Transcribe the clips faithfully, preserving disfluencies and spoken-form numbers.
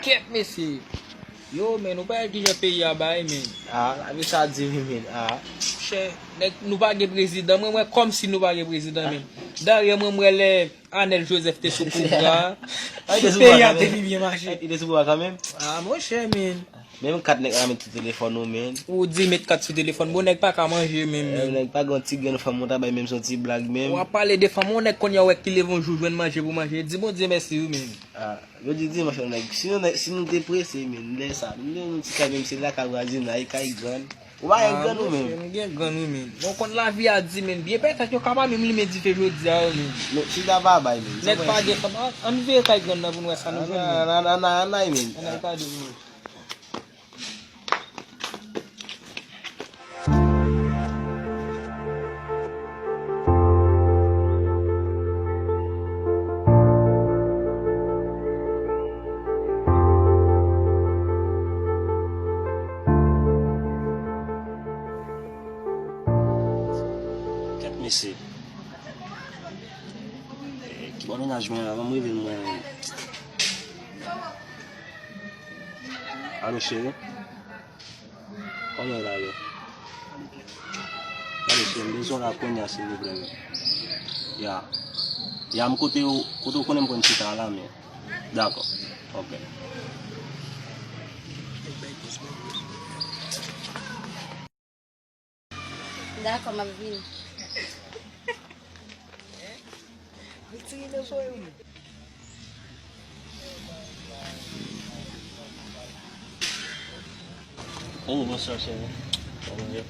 Kèt, mesye. Yo, men, ou pa wè kijan peyi a bay, men. Ah, lavi sa di wi, men. Ah. Chè, nèg, nou pa gen prezidan. Mwen, mwen, kòmsi nou pa gen prezidan, men. Dayè, mwen, mwen, lè Anèl Jozèf te sou pouvwa, peyi a te pi byen mache. Li te sou pouvwa kanmenm. Ah, monchè, men. Menm kat nèg la met sou telefòn ou, men. Ou di met kat sou telefòn, bon, nèg pa ka manje, men. Nèg pa gen yon ti grenn fanm, ou ta bay menm se yon ti blag, men. W ap pale de fanm, yon nèg kounye a w wè ki leve yon jou jwenn manje pou manje. Di Bondye mèsi, wi, men. Ah, yo di dimanch la, nèg. Si nou, si nou te prese, men, lè sa, nou te yon ti kay, menm se lakay vwazinay, kay grann. Ou pa gen grann ou menm. Ah, monchè, m gen grann wi, men. Bon, konn lavi a di, men. Byen petèt yo ka pa menm limen dife jodi a, wi, men. Non, chita pa bay, men. Nèg pa gen fanm. An, ann veye kay grann nan pou n wè sa nou jwenn, men. Ann, ann, ann, ann, ann, men. Ann al gade, men. Kèt mesye. Eh, ki bò mennaj mwen la, ban m rele l mwen. Alo, cheri. Kòman w ye la, bebe? Gade, cheri, m bezwen w la kounye a, silvouplè, bebe. Ya. Ya, m kote w, kote w konnen m konn chita a la, men. Dakò. Ok. Dakò, m ap vini. Retire nan zòrèy ou. Oh, bonswa, cheri. Kòman w ye?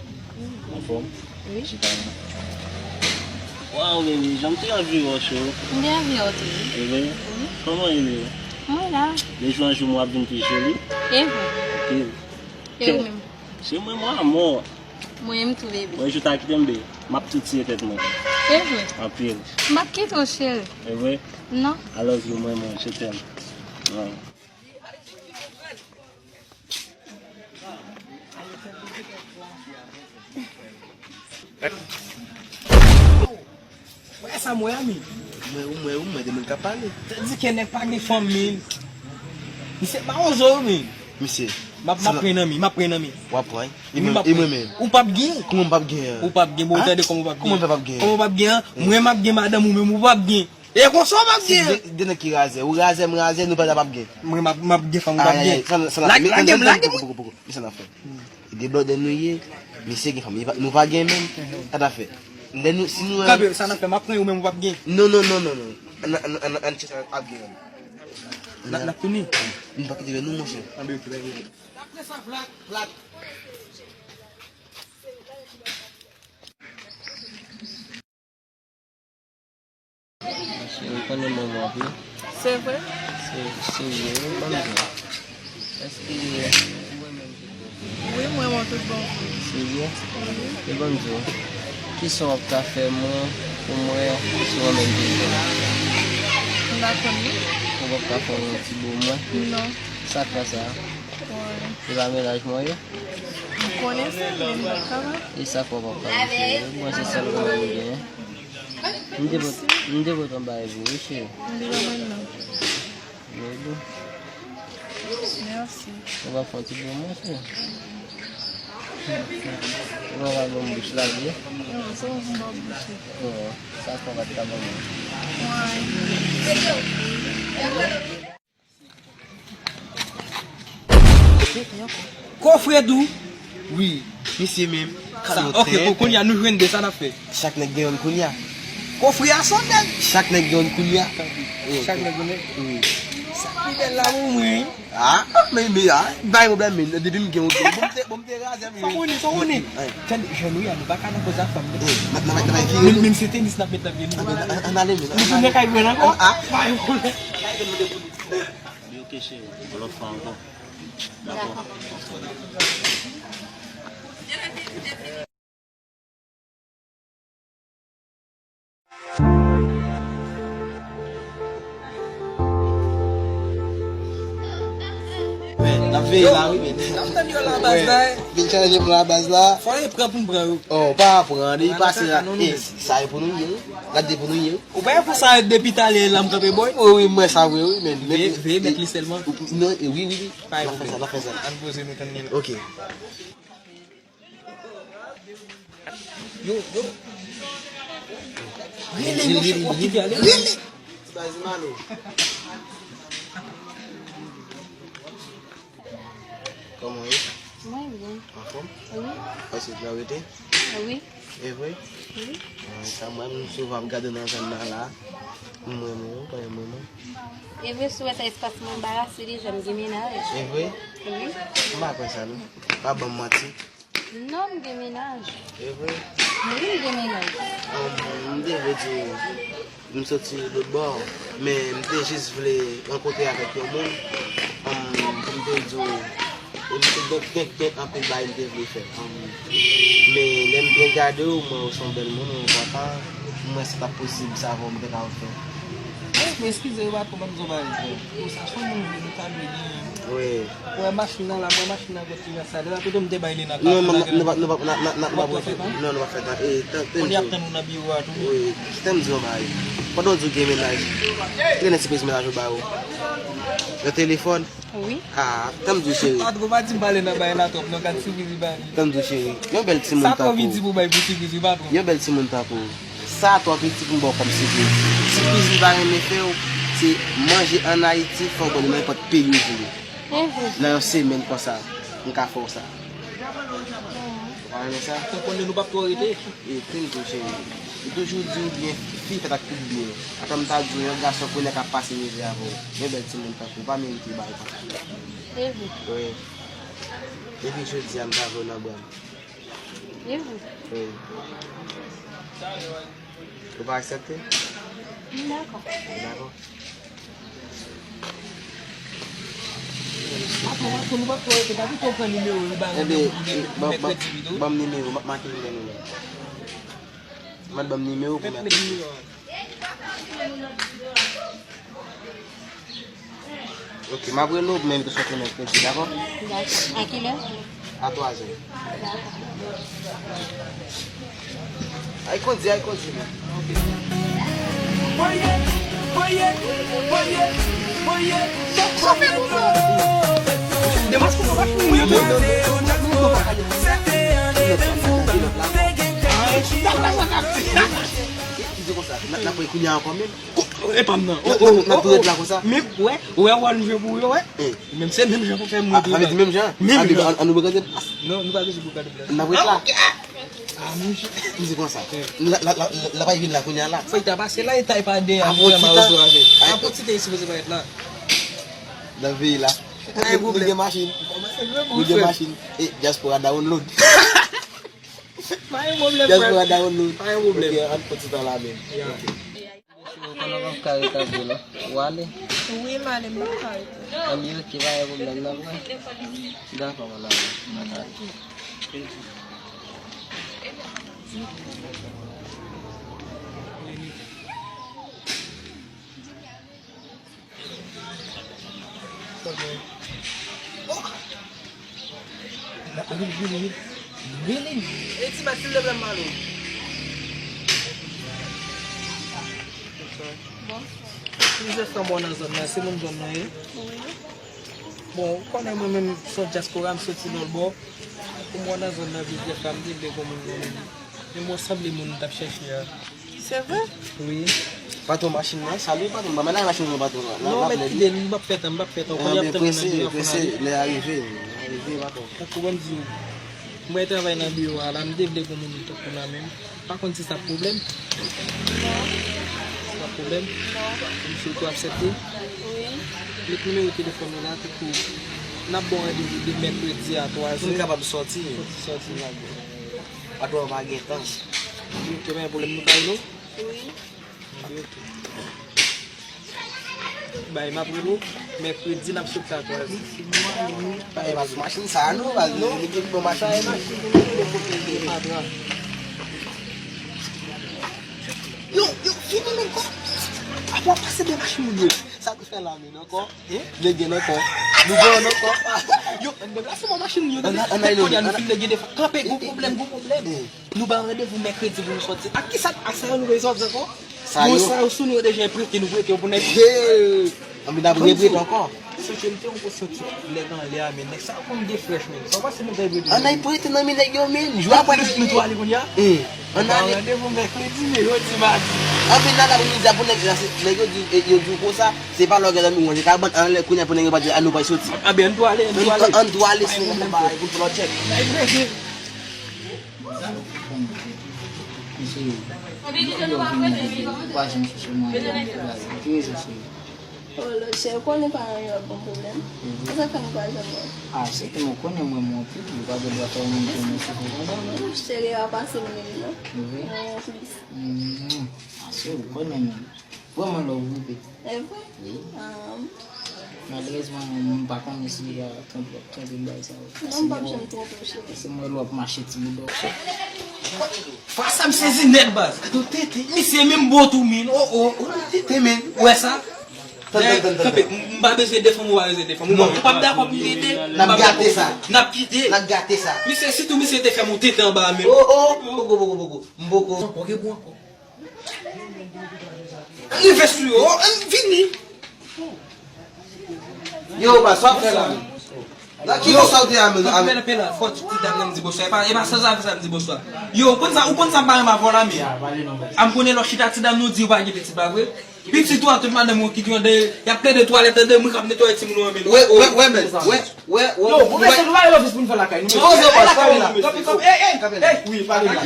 Anfòm? Wi. Chita la. Waw, baby, jan m te anvi wè w, cheri. M te anvi wè w tou, wi. E vre? Wi. Kòman w ye? Mwen la. De jou an jou, mwen ap vin pi joli. E vre. Anpil. E ou menm? Se mwen, mwen, amò. Mwen menm tou, baby. Mwen, jou ta kite m, baby. M ap tou tiye tèt mwen. E vre? Anpil. M p ap kite w, cheri. E vre? Non. I love you, mwen, mwen, je t'aime. Mwen. Wè sa m wè a, men. Mwen, ou mwen, ou mwen, de moun k ap pale. Tandike nèg pa gen fanm, men. Misye mawozo, men. Misye. M ap, m ap pran nan men, m ap pran nan men. W ap pran, wi. E mwen, e mwen menm. Ou p ap gen. Kòman m p ap gen? Ou p ap gen, bon, ou tande kòman ou p ap gen. Kòman m p ap gen? Kòman ou p ap gen, an? Mwen m ap gen madanm ou menm, ou p ap gen. E konsa w p ap gen. Se de, de nèg ki razè. Ou razè, m razè, nou pa t ap ap gen. Mwen m ap, m ap gen fanm, ou p ap gen. Lage m, lage m, wi. Misye nan fè. E de blòdè nou ye, misye gen fanm, nou pa gen menm. Sa n ap fè? Lè nou, si nou... Kanpe, sa n ap fè? M ap pran ou menm ou p ap gen. Non, non, non, non, non. Ann, ann, ann, ann chèche ap gen. N ap, n ap tounen. Nou pa kite nou, monchè. Ann, ok, bye, bye. Cheri, ou konnen m renmen w anpil. Se vre? Se serye, wi, ban m di w. Èske ou renmen m tout bon vre? Wi, m renmen w tout bon vre. Serye? Wi. E ban m di w, kisa w ap ka fè mwen pou m wè si w renmen m tout bon? M pa konn, non. Ou p ap ka fè yon ti bo mwen? Non. Sa k fè sa? Wi. Se pa mennaj mwen ye? M konnen sa, men m p ap kapab. E sa fè w p ap kapab, cheri? Mwen se sèl renmen m genyen. M te pot, m te pot yon bagay pou ou, cheri. M bezwen mwen non. Mèsi. Ou pa fè yon ti pou mwen, cheri? Ou pa ban m bouch la, vre? Non, se ou ki ban m bouch la. Oh, sa fè w pa t ka ban mwen. Wi. Kofre dou. Wi, misye menm. Sa, ok, kounye a nou jwenn de, sa n ap fè? Chak nèg gen youn kounye a. Kofre a se yon nèg. Chak nèg gen youn kounye a. Chak nèg gen youn. Wi. Sa pi bèl la pou mwen. Ah, men, men, ah, bay pwoblèm, men. Depi m gen youn, bon, m te, bon, m te razè, men. Sa w konnen, sa w konnen. Tande, jèn wi a, nou pa ka nan koz ak fanm, non. Menm, menm se tenis n ap met nan pye nou. Ann ale, men. Nou tounen kay mwen ankò. Ah. Bay pwoblèm. Li oke, cheri. Yon lòt fwa ankò. Dakò. N ap veye la, wi, men. N ap tann yo la, baz la. Vin chanje m la baz la. Fò e pran pou m pran yo. Oh, pa pran, depi pase la. Non, non, eh, sa e pou nou ye, wi. Gade pou nou ye, wi. Ou pa pou sa depi talè la m kanpe boy. Wi, wi, mwen sa vre, wi, men. Veye, veye met li sèlman. Non, eh, wi, wi, wi. N a fè sa, n a fè sa. Ann poze nou tann li. Ok. Yo, yo. Rele, monchè, w ap kite ale. Rele. Ti baz Malo. Kòman w ye? Mwen byen. Anfòm? Wi. Èske w ap rete? Wi. E vre? Wi. Ah, sa mwen menm souvan ap gade w nan zòn nan la. M renmen w, ou konnen m renmen w. E vre, si w wè sa espas mwen anbarase deja, m gen mennaj. E vre? Wi. M pa kwè sa non. Pa ban m manti. Non, m gen mennaj. E vre? Wi, m gen mennaj. Ann, m te vle di w, m soti lòtbò, men m te jis vle rankontre avèk yon moun, ann, pou m te di w, e m te gen, gen, gen anpil bagay m te vle fè. Ann, men lè m byen gade w, m wè w se yon bèl moun, ou enpòtan, m wè si t ap posib sa avè w, m te ka fè. Ey, men eskize wi, patwon, ban m di w bagay, frè. Ou sa, se yon moun vre, nou ta dwe li menm. Wi. Ou wè machin nan la, mwen machin nan kot li rès la. Depi pito m te bay li nan kafou la. Non, nou pa, nou pa, nou pa, nou pa, nou pa, nou pa fè sa. Non, nou pa fè sa. E, tann, tann di w. Kounye a ap tann ou nan biwo a tou. Wi, tann di w yon bagay. Pandan w di w gen mennaj, ki lè nèg sipoze mennaj ou ba ou? Nan telefòn? Wi. Ah, tann di w cheri. Patwon, pa di m pale nan bagay la twòp non, gad sipriz li ba li. Tann di w cheri. Yon bèl timoun tankou w. Sa twò piti pou bay pou sipriz wi, patwon. Yon bèl timoun tankou w. Sa twò piti pou m ba w kòm sipriz. Sipriz li pa renmen fè w, se manje ann Ayiti, fò w ba w li nan nenpòt peyi w vle. Nan yon semèn konsa, m ka fè w sa. Ou pa renmen sa? Ou konnen nou p ap twò rete. E, tann di w cheri. Yo toujou di w byen, fi fèt ak tout byen. Atò m ta di w, yon gason kounye a k ap pase mizè avè w. Yon bèl timoun tankou w, pa merite bagay konsa. Wi. Epi jodi a, m ta vle w nan bra m. Wi. Ou pa aksepte? M dakò. Ou dakò? Apre, apre, nou pa twò rete, pa pito pran nimewo yo ba nou nan mèkredi pito. Ebyen, ban, ban, ban m nimewo, m ap make nimewo nou la. Mèt ban m nimewo pou mèkredi. Ok, m ap rele w pou m envite w sòti mèkredi, dakò? Dakò. A kilè? A twazè. Dakò. Ay kondi, ay kondi, men. Sa fè moun yo. Demas pou nou pa fini. Ki di konsa, n ap, n ap wè kounye a ankò menm. Ko-, e pa m nan. N ap, n ap, n ap tou ret la konsa. Men, wè, wè, wè, nou jwe pou yo, wè. Menm se menm jan pou fè m. A, sa vle di menm jan? Menm jan. Ann, ann, nou brase. Non, nou pa bezwen pou gade plas. N ap ret la. Ah, ok. Ah, monchè. M di konsa. La, la, la, la, la pa vin la kounye a la. Fò y ta pase la, e ta y pa de a, monchè, m a rezo avè. Apotite sipoze parèt la. Nan veye la. Pa gen pwoblèm. Nou gen machin. Nou gen machin. E, dyaspora download. Pa gen pwoblèm, frè. Dyaspora download. Pa gen pwoblèm. Ok, ann pran ti tan la menm. Ya. Ok. Ou konnen w p ap ka rete anpil, non? Ou ale? Wi, m ale, m p ap ka rete. Anben, ok, pa gen pwoblèm, n ap wè. Dakò, mòn ami. Really, really, really? E ti bat, silvouplè, m pale w. Bonswa. Plizyè fwa m wè w nan zòn nan, se moun zòn nan ye? Wi. Bon, ou konnen mwen menm, se yon dyaspora, m soti lòt bò. Pou m wè w nan zòn nan plizyè fwa, m te vle gon moun nan menm. Men mwen sanble moun m t ap chèche a. Se vre? Wi. Patwon machin nan, salye patwon. Ban mwen lage machin nan, patwon. Non, mèt kite l, m p ap fè tan, m p ap fè tan. Ou konnen y ap tann moun nan biwo a pou n ale. Lè a rive, lè a rive, patwon. Tankou ban m di w, mwen travay nan biwo a la, m te vle gon moun tankou w la menm. Pa konn si sa pwoblèm. Non. Se pa pwoblèm? Non. Misye tou aksepte? Wi. Met nimewo telefòn ou la, tankou n ap ba w randevou de mèkredi a twa zè. Pou m kapab sòti. Sòti, sòti. Patwon pa gen tan. Ok, pa gen pwoblèm, nou ka rele w? Wi. Bay, m ap rele w. Mèkredi, n ap sot katòz. Bay, baz, machin sa a non, baz, nou, nou gen bon machin. Yo, yo, fini menm kò. W ap pase dèyè machin moun yo. Sa k fè la, men, ankò? Nèg gen ankò. Nou gen ankò. Yo, ann deplase bò machin moun yo, tande? Ann, ann, ann, kounye a nou fin lege de fwa. Kanpe, gon pwoblèm, gon pwoblèm. Nou ba randevou mèkredi pou nou sòti. Ak kisa, ak sa yo nou bezwen ankò? Sa yo. Sa yo sou nou yo deja prete, nou prete yo pou nèg. Ann vin ap reprete ankò. Sonje m te yon soti nèg anlè a, men nèg sa yo konn gen frèch, men. Sa w panse nou fè prete? Ann al prete nan men nèg yo, men. Jou apre nou, nou tou ale kounye a? Ann ale. Randevou mèkredi, men yo di madi. Ann vin nan lapremidi a pou nèg la, se, nèg yo di, e, yo di w konsa, se pa lè w gen zanmi w ranje kabann, ann ale kounye a pou nèg yo pa di, a nou pa soti. A ben, ann tou ale, ann tou ale. Ann tou ale, se yon bagay pou lòt chèk. Mesye, yo vini, yo pa janm chèche mwen, yo pa janm chèche mwen. Ki rezon, cheri? Oh Lord, cheri, ou konnen paran yo ap ban m pwoblèm. Mhm. Se sa k fè m pa janm wè w. Ah, se ke mwen konnen mwen, mwen anpil, yo pa gen dwa fè yon moun pou mwen soufri konsa, non. Cheri, yo ap pase m menm, non. Wi. Mwen anplis. Mhm. Ah, cheri, ou konnen mwen. Vrèman love ou, baby. E vre? Wi. Ah. Malerezman, m pa konnen si y a twonpe, twonpe m bay sa yo. Non, m p ap janm twonpe w, cheri. Paske mwen wè lè w ap mache ti bouda w. Fwa sa m sezi nèt, baz. Gade yon tenten. Misye menm bo tou, men. Oh, oh, oh, tenten, men. Ou wè sa? Tann, tann, tann, tann. Kanpe, m, m pa bezwen defann ou, pa bezwen defann ou. Non. Ou p ap dakò pou m rete. N ap gate sa. N ap kite. N ap gate sa. Misye, sitou misye te fè m yon tenten anba a, men. Oh, oh, poko, poko, poko. M poko. Poko, bon, ankò. Rive sou yo, ann vini. Yo, ba, sa w ap fè la? Nan ki kote w te a, men? Pela, pela, fò ti dam nan m di bonswa. E pa, e pa san zafè sa m di bonswa. Yo, ou konn sa, ou konn sa m pa renmen avè w la, men. A m konnen lè w chita ti dam nan, ou di ou pa gen pitit, pa vre? Pitit ou a, tout madanm ou ki gen de, y ap plede twalèt an de, mwen k ap netwaye timoun ou an, men. Wè, wè, wè, men. Wè, wè, wè. Yo, bon, mesye, nou pa gen lòt jis pou nou fè lakay nou. Poze w, lakay la. Kanpe, kanpe, ey, ey, ey. Wi, pale la.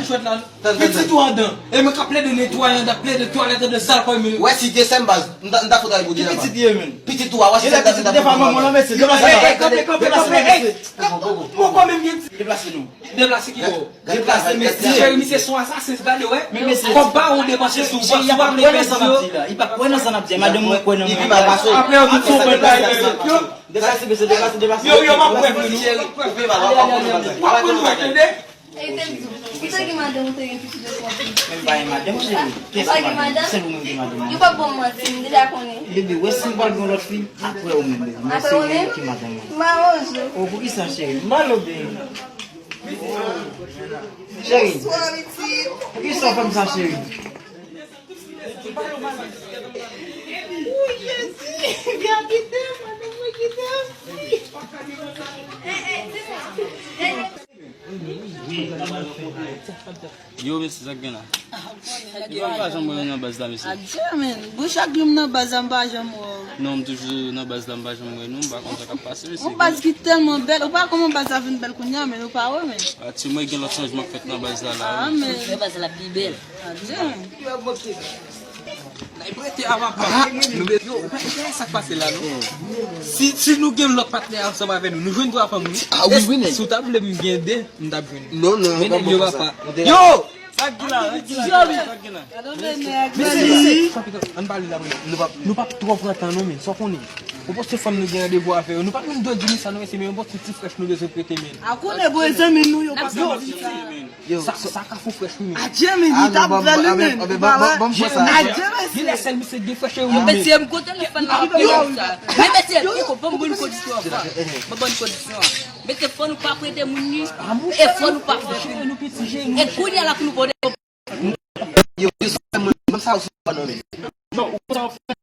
Pitit ou andan. E mwen k ap plede netwaye andan, plede twalèt andan, sal kò mwen. Wè, si te sè m baz, m ta, m ta fout al pou di la. Ki pitit li ye, men? Pitit ou a, wè, si te sè m baz, m ta fout al. Defa manman lan, mesye, deplase la, mesye. Kanpe, kanpe, kanpe, ey. Poko, poko. Poko menm gen. Deplase nou. Deplase ki bò? Deplase, mesye. Cheri, misye se yon asasen, se pa de wè. Men mesye. Kòb pa ou depanse sou ou. Cheri, y a pa kwè nan sa n ap di la. Y a pa kwè nan sa n ap di la. Madanm mwen kwè nan mwen. Apre yo vin sou mwen, bay, bay. Yo. Deplase, mesye, deplase, deplase. Yo, yo, m ap wè pou nou. Cheri, koupe, papa, papa, papa. W ap pran nou wè, tande? Ou te di, ou te gen madanm, ou te gen pitit de twa pitit. Men m pa gen madanm, cheri. Ou pa gen madanm? Sèl ou menm ki gen madanm. Yo pa ban m manti, m deja konnen. Bebe, wè si m pral gen lòt fi, apre ou menm, bebe. Apre ou menm? Men se ou menm ki madanm mwen. M aranje. Oh, poukisa, cheri? M malo, bebe. Cheri, poukisa w fè m sa, cheri? Wouy, Jezi, byen kite m, mwen kite m. Yo, mesye, sa k gen la? Yo, m pa janm wè yo nan baz la, mesye. Adye, men. Bon, chak jou m nan baz la, m pa janm wè w. Non, m toujou nan baz la, m pa janm wè nou, m pa konn sa k ap pase, mesye. Yon baz ki tèlman bèl. Ou pa wè kòman baz la vin bèl kounye a, men ou pa wè, men. Atye, mwen gen lòt chanjman k fèt nan baz la, la, wi. Ah, men. Fè baz la pi bèl. Adye. N ap rete a papa. Nou met yo, ou pa gen sa k pase la, non? Si, si nou gen lòt patnè ansanm avè nou, nou jwenn twa fanm, wi. Ah, wi, wi, nèg. Si w ta vle m gen de, m t ap jwenn. Non, non, men nèg yo papa. Yo! Sa k gen la, sa k gen la, sa k gen la? Mesye, mesye, ann pale la, men. Nou p ap, nou p ap twò pran tan, non, men. Sa w konnen. Yon pòsye fanm nou gen randevou avè yo. Nou pa menm dwe di nou sa, non, mesye, men yon pòsye ti frèch nou bezwen prete, men. A konnen, bon, zanmi nou, yo p ap di sa. Yo, sa, sa ka fou frèch wi, men. Adye, men li t ap bèl wi, men. Ou pa wè? Adye, mesye. Gen lè sèl misye gen frèch wi, men. Mesye, m kontan lè fann la ap yo sa. Men mesye, piko, ban m bon kondisyon anvan. Ban m bon kondisyon an. Mesye, fò nou pa prete moun ni. E fò nou pa fè. E kounye a la pou nou pote. Yo, yo, sa mwen, mwen sa ou fè non, men. Non, ou konn sa ou fè.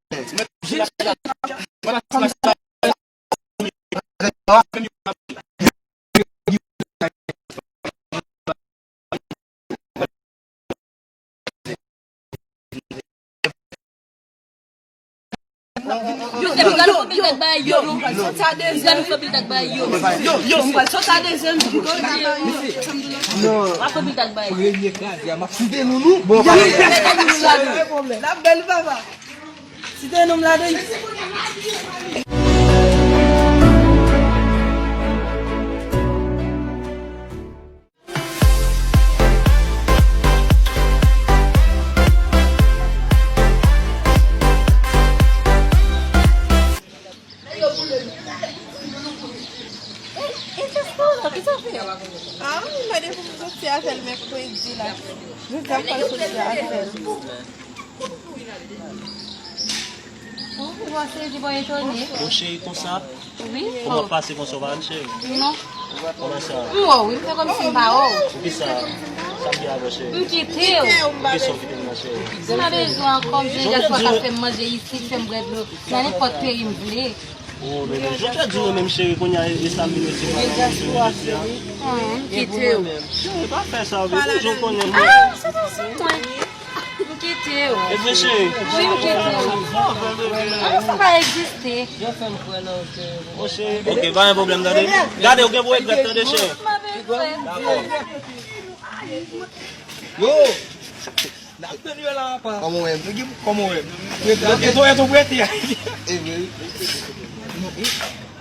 Yo, epi gade fò pil tèt bay yo. Gade fò pil tèt bay yo. Yo, yo, m pral sot a dezyèm. Gade fò pil tèt bay yo. Premye kraze a, m ap site nou, nou. Bon, papa. N ap bèl, papa. Site non m ladan. Ah, m gade pou m soti avè l mèkredi la. Jodi a m pral soti avè l. Ou, ou panse li pa etone? Bon, cheri, konsa? Wi. Kòman w ap pase konsa, w pa wè m, cheri? Non. Kòman sa? M wè w, wi, m fè kòmsi m pa wè w. Poukisa? Sa k gen avè w, cheri? M kite w. Poukisa w kite m nan, cheri? M pa bezwen w ankò, m jwenn dyaspora k ap fè m manje isit, fè m bwè dlo nan nenpòt peyi m vle. Oh, bebe, jan w fè di w menm, cheri, kounye a, e sa m vin retire nan men w jodi a. Hum, m kite w. Cheri, pa fè sa, bebe, jan w konnen mwen. Ah, se pa sa mwen. M kite w. E vre, cheri? Wi, m kite w. Ann, sa pa egziste. Jan fè m kwè nan kè. Oh, cheri. Ok, pa gen pwoblèm, tande. Gade, ou gen pou regrèt, tande, cheri. M pa bezwen. Dakò. Yo! N ap tande yo la, apa. Kòman w wè m? Kòman w wè m? Eto, eto, prete. E vre, wi. Non, e,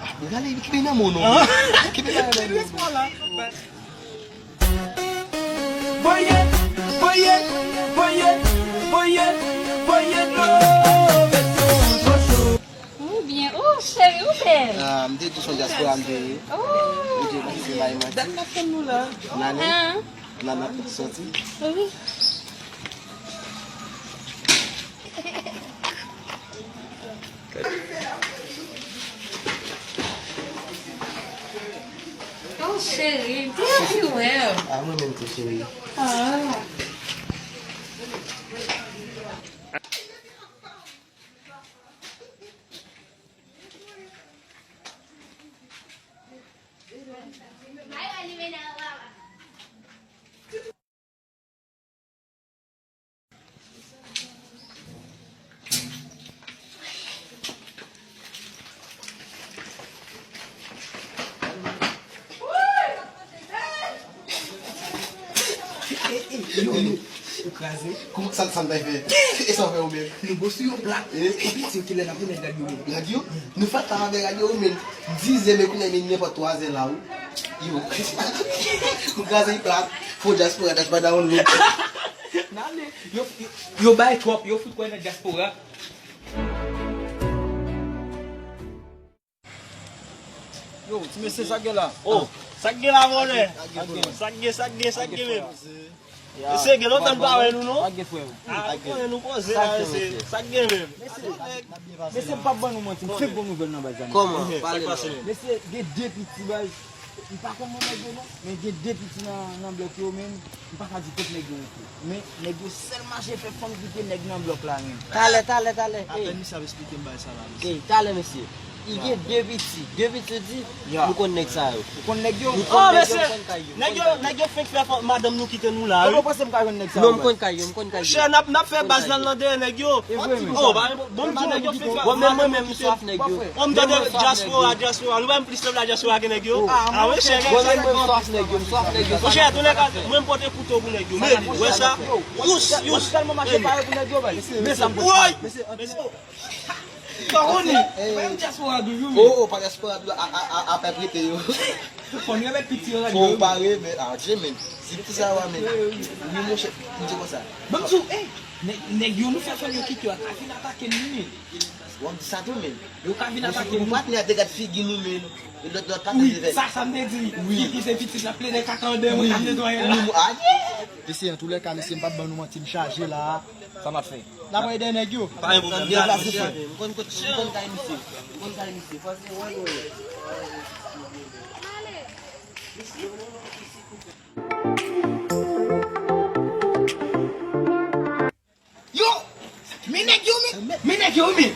ah, gade, li kenbe nan men w, non. Kenbe nan men w. Voye, voye, voye, voye, voye dlo, beton, chocho. Ou byen, oh, cheri, ou bèl. Ah, m te di w se yon dyaspora m te ye. Oh. Ou te panse se bay manti. Dat n ap tann nou la. Nane? Ah. Nane ap soti. Wi. Oh, cheri, m te anvi wè w. Ah, mwen menm tou, cheri. Ah. Yo, yo, ou kraze. Kòman sa, sa m ta fè? E sa w fè ou menm? Nou bo sou yon plak. E? Epi se kilè n ap remèt rad yo menm? Rad yo? Nou fè tan avè rad yo menm. Dizè, men kounye a, men nenpòt twazè la, wi. Yo. M kraze plat. Fo dyaspora, dyaspora download. N ale. Yo, yo, yo bay twòp, yo fout kwè nan dyaspora. Yo, ti mesye, sa k gen la? Oh, sa k gen la, vòlè? Sa k gen, sa k gen, sa k gen menm? Mesye, gen lontan m pa wè nou, non? Sa k gen, frè? Ah, nou konnen nou poze la, mesye. Sa k gen menm? Mesye, m p ap ban nou manti, m fenk gon nouvèl nan baz la, mesye. Kòman? Pale non. Mesye, gen de piti baz. M pa konn non nèg yo non, men gen de piti nan, nan blòk yo, men m pa ka di kot nèg yo rete. Men nèg yo sèl mache fè fanm kite nèg nan blòk la, men. Talè, talè, talè. Apèn misye ap esplike m bagay sa la, mesye. Ey, talè, mesye. Li gen de piti, de piti, di, nou konn nèg sa yo. Ou konn nèg yo? Nou konn nèg yo, nou konn kay yo. Nèg yo, nèg yo fenk fè fanm, madanm nou kite nou la, wi. Kote w panse m ka jwenn nèg sa yo? Non, m konn kay yo, m konn kay yo. Monchè, n ap, n ap fè baz lan nan dèyè nèg yo. E vre, men. Oh, ba, bon, di nèg yo fenk fè fanm, madanm nou kite nou. Mwen menm, m swaf nèg yo. Oh, m tande dyaspora, dyaspora. Nou ba m plis love la dyaspora ke nèg yo. Ah, wi, chè. Mwen menm, mwen swaf nèg yo, m swaf nèg yo, m swaf nèg yo. Monchè, tou lè ka, mwen m pote kouto pou nèg yo. Men, wè sa. Yous, yous. Tèlman mache pare pou nèg yo, bay. Mesye, mesye, mesye. Pa konnen. Menm dyaspora doujou, men. Oh, oh, pa dyaspora doujou, a, a, a, a pèp rete yo. Fò n remèt piti yo, fò w pare, men, ah, Dieu, men. Si piti sa va, men. Wi, monchè, m di konsa. Ban m di w, eh, nèg, nèg yo nou fè fanm yo kite yo a, ka vin atake n, wi, men. W ap di sa tou, men. Yo ka vin atake nou. Patnè a te gad figi nou, men. E lòt, lòt patnè te fè. Wi, sa, sa m te di. Wi. Figi se pitit la, plede kaka andedan, mwen ap netwaye la. Wi, ah, yeah. Mesye, antoulèka, mesye, m p ap ban nou manti, m chaje la. Sa m ap fè? N ap ede nèg yo. Pa gen pwoblèm, deplase, frè. M konn kot, m konn kay misye. M konn kay misye. Fò se wè nou ye. Yo! Men nèg yo, men! Men nèg yo, men!